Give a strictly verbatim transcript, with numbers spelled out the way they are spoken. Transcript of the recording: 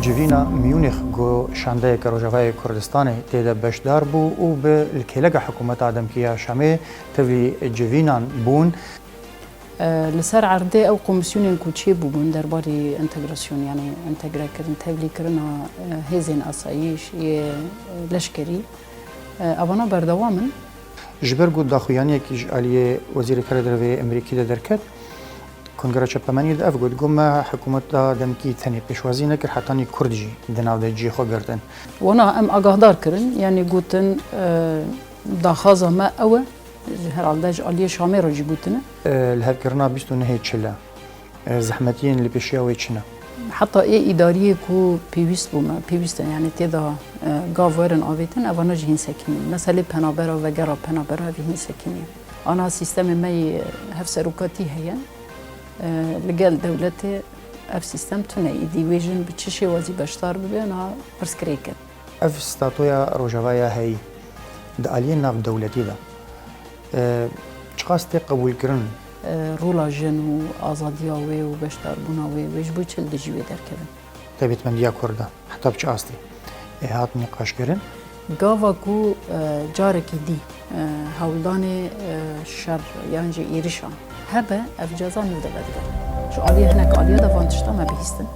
Civîna Munîx ku şandeyeke Rojavayê Kurdistanê tê de beşdar bû û bi li kêleka hikûmeta demkî ya Şamê tevlî civînan bûn. E, li ser erdê ew komîsyonên ku çêbûbûn derbarî entegrasyonê, yanî entegrekirin, tevlîkirina, e, hêzên asayîş yê, e, leşkerî, e, evana berdewam in. Ji ber ku daxuyaniyekî ji aliyê Wezîrê Karê Derve yê Amerîkî de derket, Kongreya Çapemeniyê de ev got, got, me hikûmeta demkî tenê pêşwazî nekir, hetanî Kurd jî di nav de cihê xwe girtin. Wana em agahdar kirin, yanî gotin, e, daxwaza me ew e, herhalde ji aliyê Şamê re jî gotine. E, lihevkirina bîst û nehê çile, e, zehmetiyên li pêşiya wê çi ne? Heta ê îdariyê ku pêwîst bû me, pêwîst e, yanî tê de, e, gav werin avêtin, evana jî hîn sekinîn. Meselê penabera, vegera penabera evî hîn sekinî. Ana sîstemê me yê hevserokatî heye. E, li gel dewletê ev sîstem tune ye. Îdî wê jin bi çi şêwazî beşdar bibe, niha pirsgirêk e. Ev statoya Rojavaya heyî di aliyê navdewletî de, e, çiqas tê qebûlkirin? E, rola jin û azadiya wê û beşdarbûna wê, wê ji bo çi li dijî wê derkevin? Taybetmendiya Kurda heta bi çi astî ê hat nîqaşkirin? Gava ku, e, carekî dî, e, hewldanê, e, şer yan jî êrişan hebe, ev ceza nû de vedigerin. Ji aliyê hinek aliya de van tişta me bihîstin.